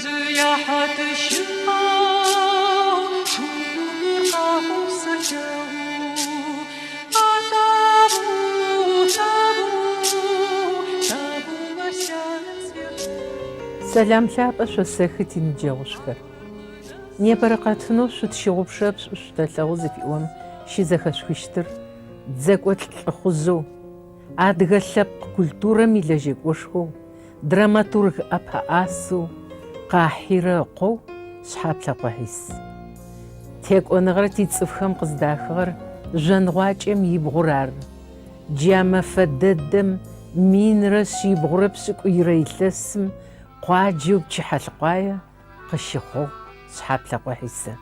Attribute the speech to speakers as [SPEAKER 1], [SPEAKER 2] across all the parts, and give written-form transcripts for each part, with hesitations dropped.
[SPEAKER 1] Жъые хьатыщыӏэу, шыур къаӏоу сэлъэгъу. А табу, табу, табу
[SPEAKER 2] Сэлам лъапӏэ шъосэхы тиныбджэгъушӏухэр. Непэрэ къэтынэу Шъутщыгъупшэп шӏу шъутэлъэгъу зыфиӏом щызэхэшъухыщтыр дзэкӏолӏ лӏыхъужъэу, адыгэ лъэпкъ культурэм илэжьэкӏошхоу, драматург ӏэпэӏасэу Къахьирэ ыкъоу Шъхьаплъэкъо Хьис. Текӏоныгъэр тицӏыфхэм къыздахыгъэр жъоныгъуакӏэм ибгъур ары. Джа мэфэ дэдэм минрэ шъибгъурэ пшӏыкӏуирэ илъэсым къуаджэу Пчыхьалъыкъуае къыщыхъугъ Шъхьаплъэкъо Хьисэ.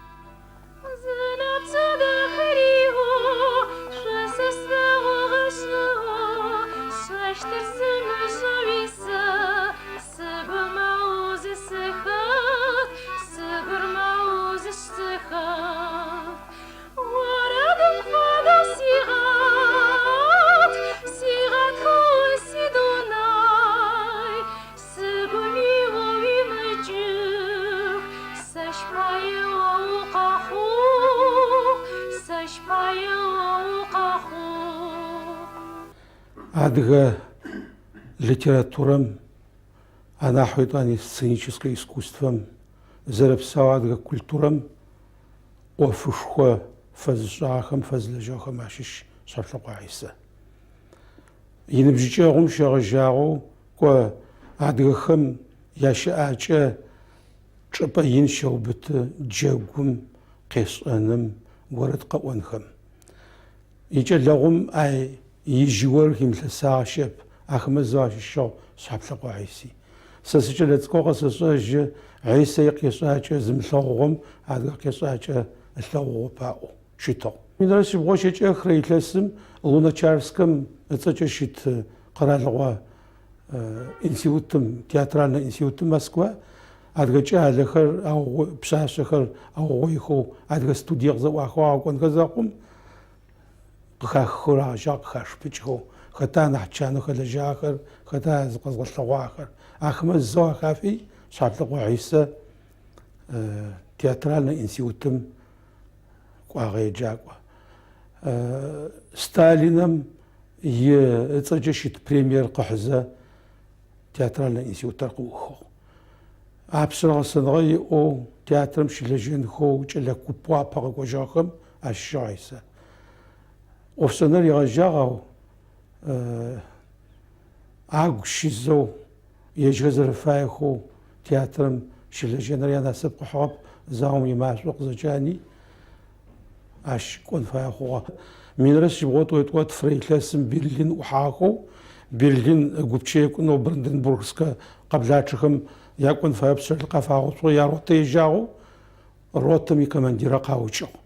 [SPEAKER 3] Адыгэ литературэм, анахьэу етӏани сценическэ искусствэм, зэрэпсау адыгэ культурэм ӏофышхо фэзышӏагъэхэм, фэзылэжьыгъэхэм ащыщ Шъхьаплъэкъо Хьисэ. Иныбжьыкӏэгъум щегъэжьагъэу кӏо адыгэхэм ящыӏакӏэ чӏыпӏэ ин щеубыты джэгум, къешӏэным, орэд къэӏонхэм. Икӏэлэгъум ай ижьы горэ химылъэсагъэ щыӏэп, ахэмэ зэу ащыщыгъ Шъхьаплъэкъо Хьиси. Сэ сыкӏэлэцӏыкӏоу къэсэшӏэжьы Хьисэ икъешӏакӏэ зымылъэгъугъэм адыгэ къешӏакӏэ ылъэгъугъэп аӏоу щытыгъ. Минрэ шъибгъо щэкӏэ хырэ илъэсым Луначарскэм ыцӏэкӏэ щыт къэралыгъо институтым, театральнэ институтым Москва адыгэ кӏалэхэр, пшъашъэхэр аугъоихэу адыгэ студие къызэӏуахэу агъэкӏонхэ зэхъум, къыхахыхэу рагъэжьагъ, къыхашыпыкӏхэу. Хэта нахь чанэу хэлэжьагъэхэр, хэта зыкъэзгъэлъэгъуагъэхэр. Ахэмэ зэу ахафи Шъхьаплъэкъо Хьисэ театральнэ институтым кӏуагъэ еджакӏо. Сталиным и ыцӏэкӏэ щыт премиер къыхьызэ театральнэ институтыр къыухыгъ. Апшъэрэ гъэсэныгъэ иӏэу театрэм щылэжьэнхэу кӏэлэ купэу апэ къэкӏожьыгъэхэм ащыщыгъ Хьисэ. Ӏофшӏэныр ригъэжьагъ, ау агу щызэу, ежьхэр зэрэфаехэу театрэм щылэжьэныр янасып къыхьыгъэп, заом имашӏо къызэкӏани, ащ кӏон фае хъугъэ. Минрэ шъибгъо тӏокӏитӏурэ тфырэ илъэсым Берлин ӏухьагъэхэу, Берлин ыгупчэ екӏунэу Бранденбургскэ къэблачъэхэм якӏон фае пшъэрылъ къафагъэуцугъ, яротэ ежьагъэу ротэм икомандирэ къаукӏыгъ.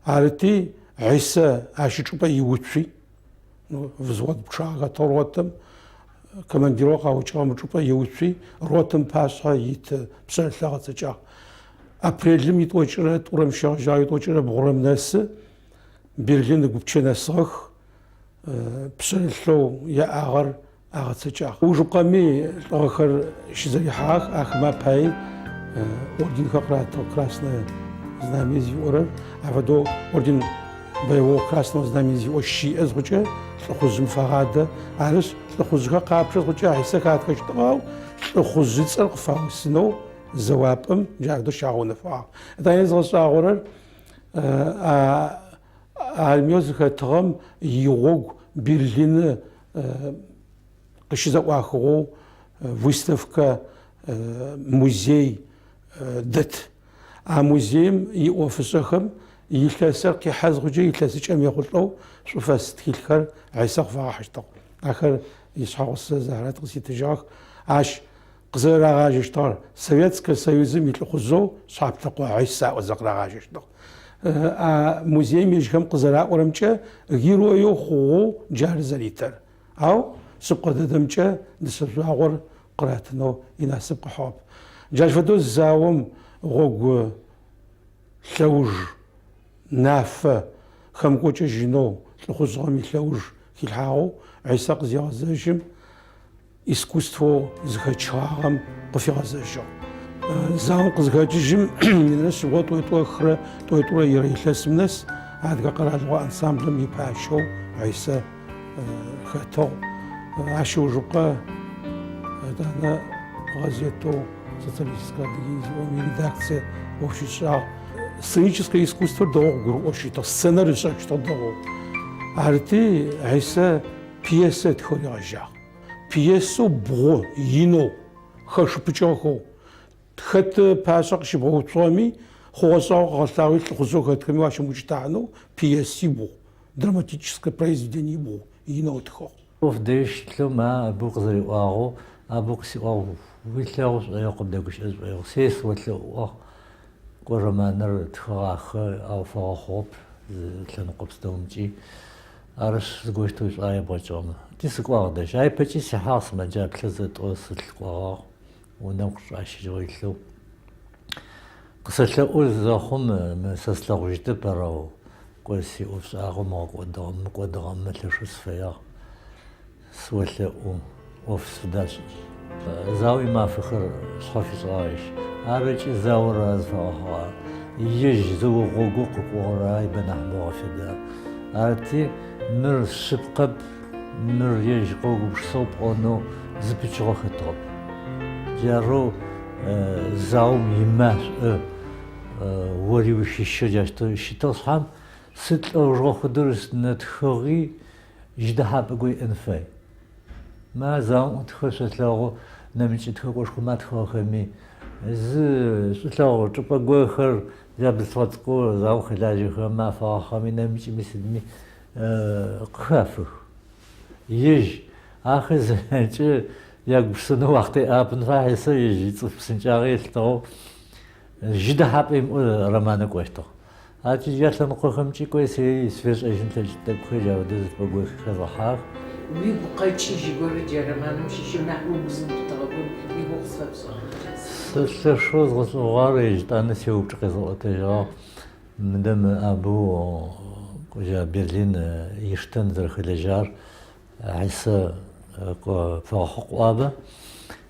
[SPEAKER 3] Арыти, Хьисэ ащ ычӏыпӏэ иуцуи, взвод пчъагъэ хэтыгъ ротэм, командирэу къаукӏыгъэм ычӏыпӏэ иуцуи, ротэм пашъхьэ ит пшъэрылъ ыгъэцэкӏагъ. Апрелым итӏокӏырэ тӏурэм щегъэжьагъэу итӏокӏырэ бгъурэм нэсы Берлин ыгупчэ нэсыгъэх, пшъэрылъэу яӏагъэр агъэцэкӏагъ. Ужыпкъэми лӏыгъэхэр щызэрихьагъэх, ахэмэ апаи орденхэр къыратыгъ, Красное Знамя зыфиӏорэр, афэдэу орден боевого Красного Знамени зыфиӏоу щиӏэ зыхъукӏэ лӏыхъужъым фагъадэ. Арышъ, лӏыхъужъхэр къапчъэ зыхъукӏэ Хьисэ хатхэщтыгъ, ау лӏыхъужъыцӏэр къыфаусынэу зэуапӏэм джарэу щагъэунэфыгъагъ. Етӏанэ згъэшӏагъорэр а армиеу зыхэтыгъэм игъогу Берлины къыщызэӏуахыгъэу выставкэ музей дэт. А музеим иӏофышӏэхэм илъэсыр къихьэ зыхъукӏэ илъэсыкӏэм ехъулӏэу шӏуфэс тхылъхэр Хьисэ къыфагъэхьыщтыгъ. Ахэр ишъхьэгъусэ Захьрэт къыситыжьыгъэх. Ащ къызэрэрагъажьэщтыгъэр Советскэ Союзым и Лӏыхъужъэу Шъхьаплъэкъо Хьис аӏозэ къырагъажьэщтыгъ. А музеим ежьхэм къызэраӏорэмкӏэ, героеу хъугъэу джары зэритэр. Ау шъыпкъэ дэдэмкӏэ дышъэ жъуагъор къыратынэу инасып къыхьыгъэп. Джащ фэдэу заом гъогу лъэуж нафэ хэмыкӏокӏэжьынэу лӏыхъужъыгъэм илъэуж хилъхьагъэу Хьисэ къызегъэзэжьым, искусствэу зыхэчыгъагъэм къыфигъэзэжьыгъ. Заом къызыхэкӏыжьым минрэ шъибгъурэ тӏоитӏурэ хырэ тӏоитӏурэ ирэ илъэсым нэс Адыгэ къэралыгъо ансамблэм ипащэу Хьисэ хэтыгъ. Ащ ыужыпкъэ етӏанэ гъэзетэу Социалистическэ Адыгей зиӏом иредакцие ӏоф щишӏагъ. Сценическэ искусствэр дэгъоу къыгурыӏоу щытыгъ, сценэр ышӏэщтыгъ дэгъоу. Арыти, Хьисэ пьесэ ытхэу ригъэжьагъ. Пьесэу бгъу инэу, хэшыпыкӏыгъэхэу, хэт пашъэ къыщыбгъэуцугъэми, хъугъэ-шӏагъэу къыгъэлъагъуи лӏыхъужъэу хэтхэми уащымыукӏытахьынэу пьесибгъу, драматическэ произведениибгъу инэу ытхыгъ.
[SPEAKER 4] ӏоф дэщтлъэу ма Абу къызэриӏуагъэу, Абу къысиӏуагъ, уилъэгъу шӏоигъу, къыбдэгущыӏэ шӏоигъу. Се сыолъэӏугъ, кӏо романыр тхыгъахэ, ау фэгъэхъугъэп зы лъэныкъо пстэумкӏи. Арышъ, зыгощтэу уишӏуагъэ ебгъэкӏыгъэмэ. Ти сыкӏуагъ дэжь. Ай ыпэкӏи сихьагъ сымэджаплъэ зэ-тӏо сылъыкӏогъагъ, унэм къычӏащыжьыгъэу илъэу. Къысэлъэӏу зэхъум, мы сэ слъэгъужьытэп, арэу кӏо сиӏофшӏагъэ мыгъэкӏодыгъэ, мыкӏодыгъэмэ лъэшэу сыфэягъ. Сыолъэӏу, ӏоф сфыдашӏ. Заом имафэхэр шъхьэ фишӏыгъагъ ащ. Ар ыкӏи заор ара зыфэгъэхьыгъагъэр. Ежь зэо гъогоу къыкӏугъэр ара ибэ нахь мыгъэфедагъ. Арыти, мыр шъыпкъэп, мыр ежь къыугупшысэу пӏонэу зы пычыгъо хэтыгъэп. Джарэу заом имашӏо ори ущыщэу джащтэу щытыгъ шъхьам, сыд лӏэужыгъо художественнэ тхыгъи Жьыдэхьапӏэ горэ иӏэн фай. Ма заом ӏутхэр шъолъэгъу, нэмыкӏ тхэкӏошхомэ атхыгъэхэми, зы шӏулъэгъу чӏыпӏэ горэхэр ябзылъфыгъэ цӏыкӏоу заом хэлажьэхэмэ афэгъэхьыгъэми, нэмыкӏми сыдми къыхафых. Ежь ахэр зэкӏэ ягупшысэнэу уахътэ иӏапын фай, Хьисэ ежь ицӏыф псынкӏагъэ елъытыгъэу жьыдэхьапӏэ имыӏэу романыр кӏощтыгъ. Арти джа лъэныкъохэмкӏи кӏои сэри сфешӏэжьын лъэкӏ тӏэкӏухэр джа фэдэу зы чӏыпӏэ горэ хэзгъэхьагъ.
[SPEAKER 2] Уигукъэкӏыжь горэ джа романым щыщэу нахь угу зыубытыгъэ горэм игугъу къысфэпшӏыгъэмэ кӏасэ.
[SPEAKER 4] Сэ лъэшэу згъэшӏэгъуагъэр ежь етӏанэ сеупчӏы къезгъэӏотэжьыгъагъ. Мыдэ мы Абу джа Берлин иштэн зэрэхэлэжьагъэр Хьисэ кӏо фэгъэхьыгъ къыӏуагъэба.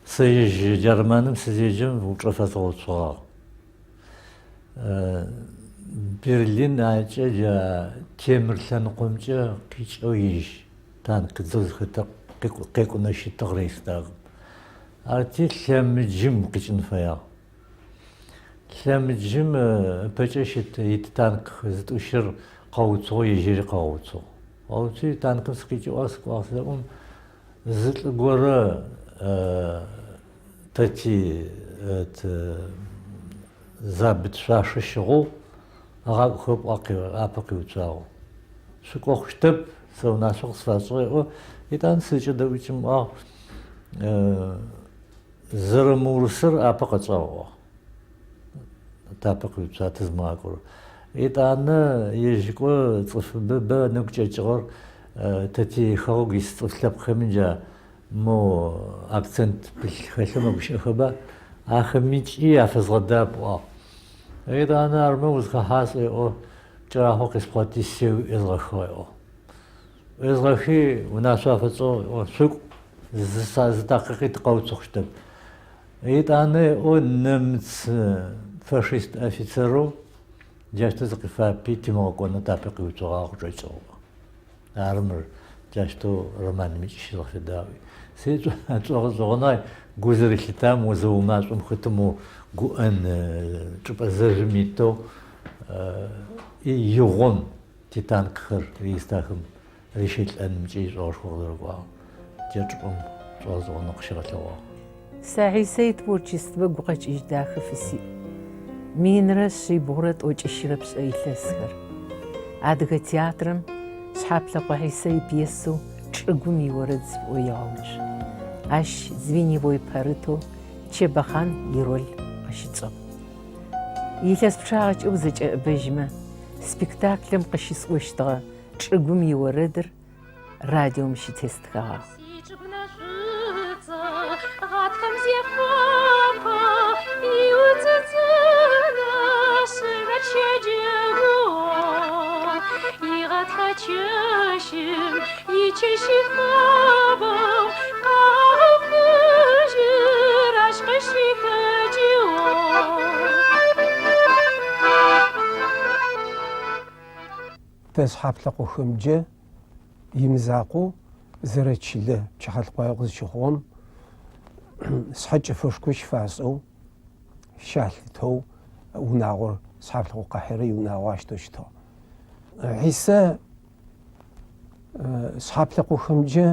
[SPEAKER 4] Сэ ежь джа романым сызеджэм упчӏэ фэзгъэуцугъагъ. Берлин акӏэ джа темыр лъэныкъомкӏэ къикӏэу ежь танкыдзэу зыхэтыр къекӏунэу щытыгъ Рейхстагым. Арти лъэмыджым къикӏын фэягъ. Лъэмыджым ыпэкӏэ щыт ит танк зытӏущыр къэуцугъэу ежьыри къэгъэуцугъ. Къэуцуи танкым сыкъикӏыгъ, сыкӏуагъ зеӏом, зы лӏы горэ Тэ ти забыт шъуашэ щыгъэу ыгъакӏохэрэп апэ къиуцуагъэу. Шъукӏо хъущтэп, сэ унашъо къысфашӏыгъ еӏо. Етӏанэ сызкӏэдэӏукӏым ыӏуагъ, зэрэмыурысыр апэ къэтшӏагъ ыӏуагъ. Тапэ къиуцуагъ тызымыгъакӏорэр. Етӏанэ ежь кӏо цӏыфыбэ бэ ынэгу кӏэкӏыгъэр тэ ти хэгъэгу ис цӏыф лъэпкъхэми джа Мо акцент пылъ хэлъэу мэгущыӏэхэба, ахэмикӏи афэзгъэдап, ыӏуагъ. Етӏанэ армэ узхэхьа сӏо, кӏэрахъо къиспхъоти сеуи ӏуезгъэхыгъ, еӏо. ӏуезгъэхи унашъо афэтшӏыгъ, еӏо, шъукӏу, зы такъикъи тыкъэуцу хъущтэп. Етӏанэ еӏо нэмыц фашист офицерэу джащтэу зыкъифапи тимыгъэкӏонэу тапэ къиуцогъагъ къычӏэкӏыгъ. Ары мыр джащтэу романымикӏи щызгъэфедагъ. Сэ шӏогъэшӏэгъонай гу зэрилъытам о зэо машӏом хэтэу мо гуӏэн чӏыпӏэ зэжъум итэу игъом титанкхэр Рейхстагым рищэлӏэнымкӏэ ишӏогъэшхо къызэрэкӏуагъэм джа чӏыпӏэм шӏогъэшӏэгъонэу къыщигъэлъэгъуагъ.
[SPEAKER 2] Сэ Хьисэ итворчествэ гукъэкӏыжь дахэ фысиӏ. Минрэ шъибгъурэ тӏокӏищырэ пшӏэ илъэсхэр. Адыгэ театрэм Шъхьаплъэкъо Хьисэ ипьесэу Чӏыгум иорэд зыфиӏоу егъэуцу. Ащ звеньевой пэрытэу Чэбэхъан ироль къыщитшӏыгъ. Илъэс пчъагъэкӏэ узэкӏэӏэбэжьмэ, спектаклэм къыщысӏощтыгъэ Чӏыгум иорэдыр радиом щытестхэгъагъ.
[SPEAKER 1] Сичӏыгу нэшӏуцӏэ гъатхэм зефапэ, иуцыцынэ шъынэр щэджэгу. Игъэтхэ чэщым ичэщы фабэу къэгъэгъэ фыжьыр ащ къыщыхэкӏыгъ.
[SPEAKER 5] Тэ Шъхьаплъэкъохэмджэ имызакъоу зэрэчылэ Пчыхьалӏыкъуае къызщыхъугъэм шъхьэкӏэфэшхо щыфашӏэу, щалъытэу унагъор Шъхьаплъэкъо Къахьирэ иунагъо ащтэу щытыгъ. Хьисэ Шъхьаплъэкъохэмджэ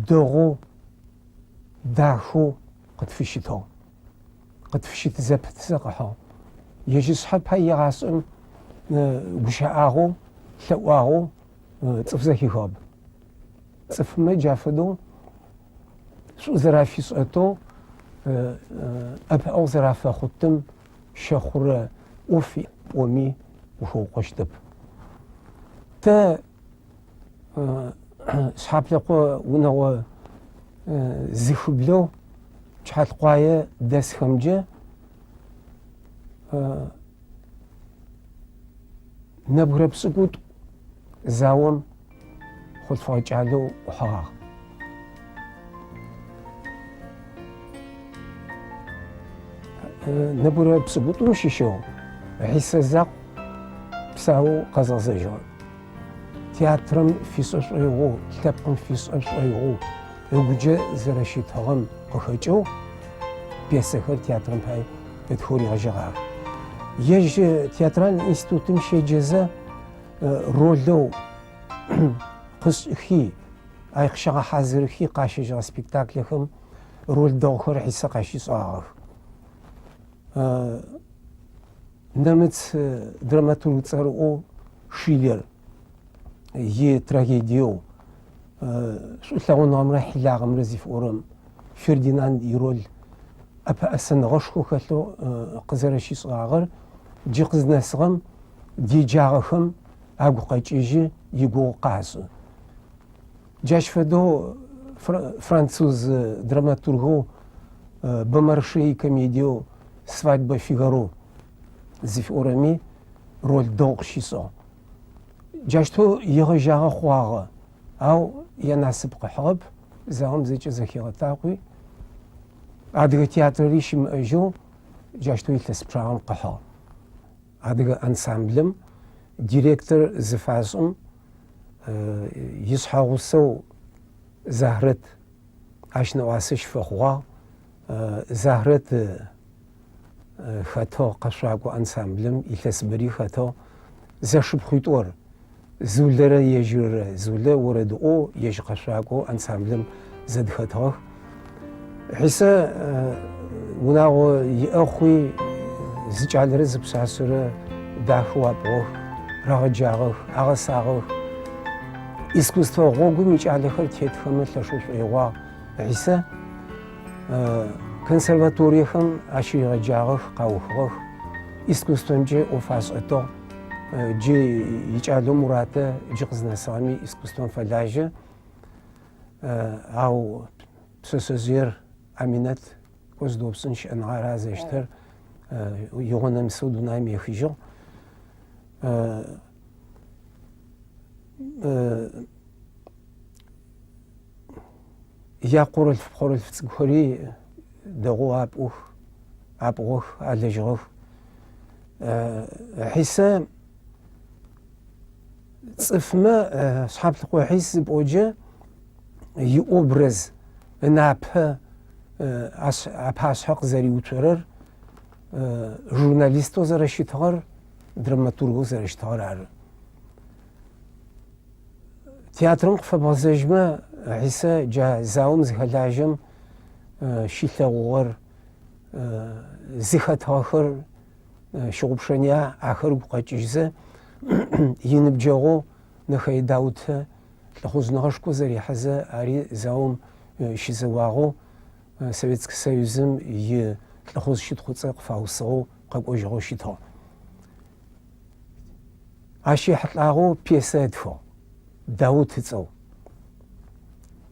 [SPEAKER 5] дэгъоу, дахэу къытфыщытыгъ. Къытфыщыт зэпытызэ къыхьыгъ. Ежь ышъхьэ пай егъашӏэм гущыӏагъэу, лъэӏуагъэу цӏыф зэхихыгъэп. Цӏыфмэ джа фэдэу шӏу зэрафишӏэтэу, ӏэпыӏэгъу зэрафэхъутым щэхъурэ ӏоф пӏоми ухэукъощтэп. Тэ Шъхьаплъэкъо унэгъо зыхыблэу Пчыхьалӏыкъуае дэсхэмджэ нэбгырэ пшӏыкӏутӏу заом хъулъфыгъэ кӏалэу ӏухьэгъагъ. Нэбгырэ пшӏыкӏутӏум щыщэу Хьисэ закъу псаоу къэзгъэзэжьыгъэр. Театрэм фишӏэ шӏоигъоу, лъэпкъым фишӏэ шӏоигъоу ыгукӏэ зэрэщытыгъэм къыхэкӏэу пьесэхэр театрэм пае ытхэу ригъэжьэгъагъэх. Ежь театральнэ институтым щеджэзэ ролэу къышӏыхи, ай къыщагъэхьазырыхи къащэжьыгъэ спектаклэхэм роль дэгъухэр Хьисэ къащишӏагъэх. Нэмыц драматург цӏэрыӏоу Шиллер итрагедиеу Шӏулъэгъуныгъэмрэ хьилагъэмрэ зыфиӏорэм Фердинанд ироль ӏэпэӏэсэныгъэшхо хэлъэу къызэрэщишӏыгъагъэр джы къызнэсыгъэм деджагъэхэм агу къэкӏыжьы, игугъу къашӏы. Джащ фэдэу француз драматургэу Бомарше икомедиеу Свадьба Фигаро зыфиӏорэми роль дэгъу къыщишӏыгъ. Джащтэу егъэжьагъэ хъугъагъэ, ау янасып къыхьыгъэп, заом зэкӏэ зэхигъэтакъуи, адыгэ театрэри щымыӏэжьэу джащтэу илъэс пчъагъэм къыхьыгъ. Адыгэ ансамблэм директор зыфашӏым ишъхьэгъусэу Захьрэт ащ нэӏуасэ щыфэхъугъагъ. Захьрэт хэтыгъ къэшъуакӏо ансамблэм, илъэсыбэри хэтыгъ. Зэшыпхъуитӏор, Зулэрэ ежьыррэ, Зулэ орэдыӏоу, ежь къэшъуакӏоу ансамблэм зэдыхэтыгъэх. Хьисэ унагъо иӏэ хъуи, зы кӏалэрэ зы пшъашъэрэ дахэу апӏугъэх, рагъэджагъэх, агъэсагъэх. Искусствэ гъогум икӏалэхэр тетхэмэ лъэшэу шӏоигъуагъ Хьисэ. Консерваториехэм ащыригъэджагъэх, къаухыгъэх, искусствэмкӏэ ӏоф ашӏэтыгъ. Джы икӏалэу Муратэ джы къызнэсыгъэми искусствэм фэлажьэ. Ау пшъэшъэжъыер Аминэт кӏо зыдэупшӏын щыӏэныгъэ ара зэщтэр игъо нэмысэу дунаим ехыжьыгъ. Якъорэлъф-пхъорэлъф цӏыкӏухэри дэгъоу апӏух, апӏугъэх, алэжьыгъэх. Хьисэ цӏыфмэ Шъхьаплъыкъо Хьис зыпӏоджэ иобраз ынапэ апашъхьэ къызэриуцорэр, журналистэу зэрэщытыгъэр, драматургэу зэрэщытыгъэр ары. Театрэм къыфэбгъэзэжьмэ, Хьисэ джа заом зыхэлажьэм щилъэгъугъэр, зыхэтыгъэхэр щыгъупшэния, ахэр ыгу къэкӏыжьзэ, иныбджэгъоу Нэхэе Даутэ лӏыхъужъныгъэшхо зэрихьэзэ, ари заом щызэуагъэу, Советскэ Союзым и Лӏыхъужъ щытхъуцӏэ къыфаусыгъэу къэкӏожьыгъэу щытыгъ. Ащ ехьылӏагъэу пьесэ ытхыгъ, Даут ыцӏэу,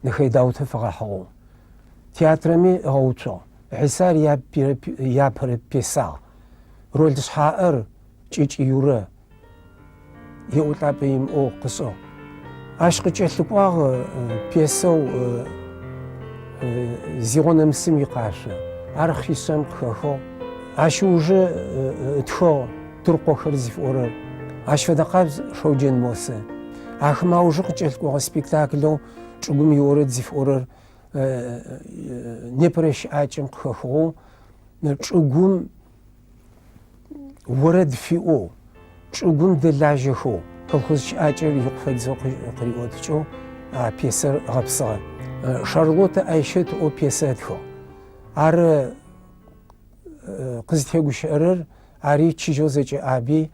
[SPEAKER 5] Нэхэе Даутэ фэгъэхьыгъэу. Театрэми ыгъэуцугъ. Хьисэ ар иапэрэ пьесагъ. Роль шъхьаӏэр Кӏыкӏ Юрэ еӏолӏапӏэ имыӏэу къышӏыгъ. Ащ къыкӏэлъыкӏуагъ пьесэу Зигъонэмысым икъашъо. Ар хъишъэм къыхэхыгъ. Ащ ыужы ытхыгъ Тыркъохэр зыфиӏорэр. Ащ фэдэ къабз Шэуджэн Мосэ. Ахэмэ аужы къыкӏэлъыкӏогъэ спектаклэу Чӏыгум иорэд зыфиӏорэр непэрэ щыӏакӏэм къыхэхыгъэу чӏыгум орэд фиӏоу, чӏыгум дэлажьэхэу, колхоз щыӏакӏэр икъу фэдизэу къыриӏотыкӏэу а пьесэр гъэпсыгъэ. Шарлотта Айщэт ыӏоу пьесэ ытхыгъ. Ар къызытегущыӏэрэр ари чыжьэу зэкӏэӏаби,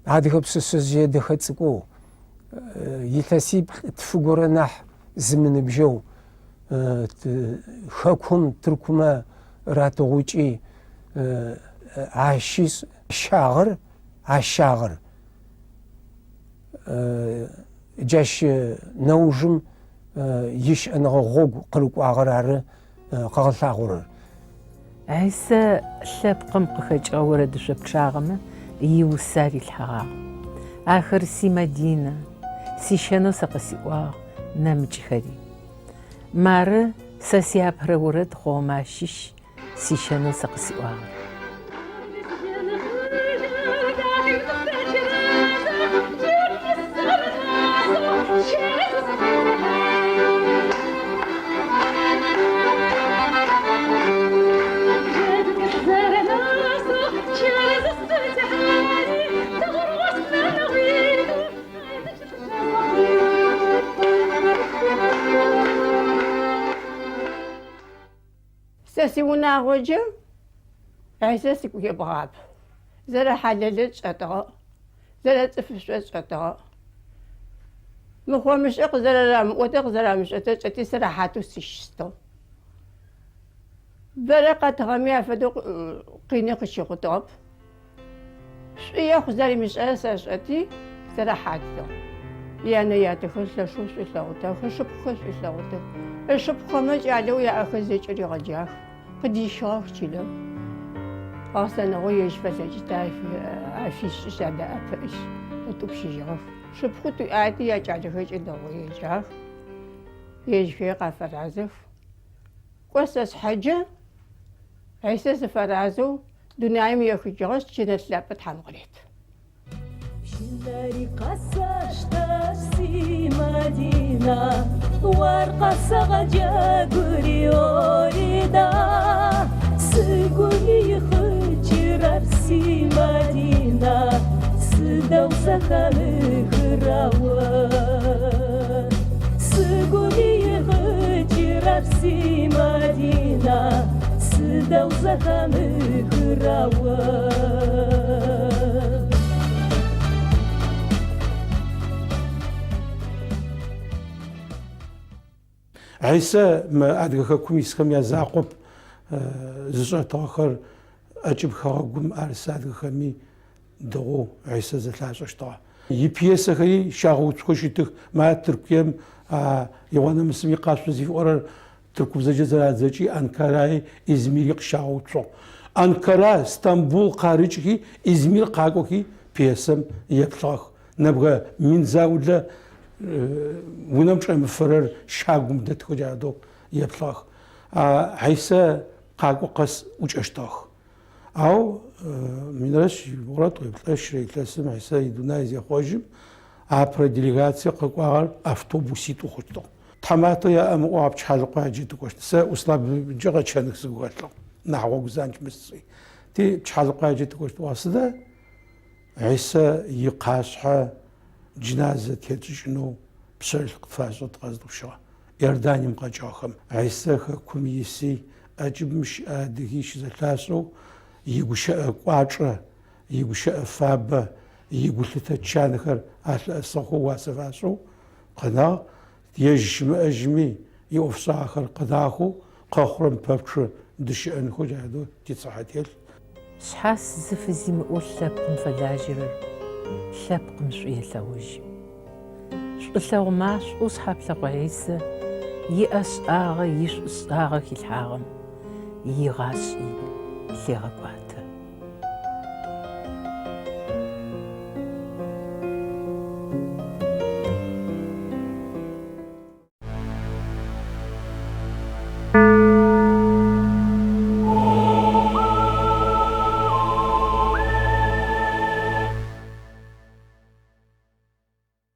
[SPEAKER 5] адыгэ пшъэшъэжъые дэхэ цӏыкӏоу, илъэсиплӏ-тфы горэ нахь зымыныбжьэу, хэкум тыркумэ ратыгъукӏи, ащи щагъэр, ащагъэр. Джащ нэужым ищыӏэныгъэ гъогу къырыкӏуагъэр ары къыгъэлъагъорэр.
[SPEAKER 2] Хьисэ лъэпкъым къыхэкӏыгъэ орэдышъо пчъагъэмэ иусэ арилъхьэгъагъ. Ахэр Си Мадинэ, Сищэнэу сэ къысиӏуагъ, нэмыкӏхэри. Мары сэ сиапэрэ орэд хъугъэмэ ащыщ Сищэнэу сэ къысиӏуагъэр.
[SPEAKER 6] Сэ сиунагъоджэ Хьисэ сыгу ебгъап. Зэрэхьалэлыр тшӏэтыгъэ, зэрэцӏыфышӏор тшӏэтыгъэ. Мыхъо-мышӏэ къызэрэрамыӏотэр къызэрамышӏэтэр тшӏэти, сырэхьатэу сыщыстыгъ. Бэрэ къэтыгъэми афэдэу къины къыщыхъутыгъэп. Шӏу ехъу зэримышӏэрэр сэшӏэти, сырэхьатыгъ. Янэ-ятэхэр лъэшэу шӏу ылъэгъутэх, ышыпхъухэр шӏу ылъэгъутэх. Ышыпхъухэмэ кӏалэу яӏэхэр зэкӏэ ригъэджах, къыдищыгъэх чылэм. Гъэсэныгъэу ежь фэлъэкӏыщтыр афишӏышъ, адэӏэпыӏышъ, ытӏупщыжьыгъэх. Шыпхъуитӏу иӏати, якӏалэхэр зэкӏэ дэгъоу еджагъэх, ежьхэри къафэразэх. Кӏо сэ сшъхьэджэ, Хьисэ сыфэразэу Дунаим ехыжьыгъэшъ, джэнэт лъапӏэ Тхьэм къырет.
[SPEAKER 1] Пщынэри къэсэштэ, си Мадина, Ор къэсэгъэджэгури, орида. Сыгуми ихъыкӏырэр, си Мадина, Сыдэу зэхэмыхыра о? Сыгуми ихъыкӏырэр, си Мадина, Сыдэу зэхэмыхыра о?
[SPEAKER 3] Хьисэ мы Адыгэ хэкум исхэм язакъоп зышӏэтыгъэхэр ӏэкӏыб хэгъэгум арыс адыгэхэми дэгъоу Хьисэ зэлъашӏэщтыгъэ. Ипьесэхэри щагъэуцухэу щытых. Мары Тыркуем Игъонэмысым икъашъу зыфиӏорэр тыркубзэкӏэ зэрадзэкӏи Анкараи Измири къыщагъэуцугъ. Анкара, Стамбул къарыкӏхи, Измир къакӏохи пьесэм еплъыгъэх. Нэбгырэ мин заулэ унэм чӏэмыфэрэр щагум дэтхэу джадэу еплъыгъэх. Хьисэ къакӏо къэс ӏукӏэщтыгъэх. Ау минрэ шъибгъурэ тӏоиплӏэ щырэ илъэсым Хьисэ идунай зехъожьым, апэрэ делегацие къэкӏуагъэр автобуситӏу хъущтыгъ. Тхьаматэу яӏэм ыӏуагъ Пчыхьалыкъуаджэ тыкӏощт. Сэ Услабыджэ къэчъэных сыгу хэлъыгъ, нахь гъогу занкӏ мыс сӏуи. Ти Пчыхьалыкъуаджэ тыкӏощт ыӏуагъ. Сыда Хьисэ икъашъхьэ джыназэ тетшӏыкӏынэу пшъэрылъ къытфашӏэу тыкъэзытӏупщыгъэ Иорданием къэкӏыгъэхэм. Хьисэ хэкум иси, ӏэкӏыбым щыӏэ адыги щызэлъашӏэу, игущыӏэ кӏуачӏэ, игущыӏэ фабэ, игулъытэ чанхэр алъыӏэсыгъэхэу уасэ фашӏэу къэнагъ. Ежь щымыӏэжьми, иӏофшӏагъэхэр къэнагъэхэу, къэхъурэм пэпчъ дыщыӏэнхэу джащ фэдэу тицыхьэ телъ.
[SPEAKER 2] Шъхьас зыфызимыӏэу лъэпкъым фэлажьэрэр лъэпкъым шӏу елъэгъужьы. Шӏулъэгъу машӏоу Шъхьаплъэкъо Хьисэ иӏэшӏагъэ, ишӏушӏагъэ хилъхьагъэм игъашӏи лъегъэкӏуатэ.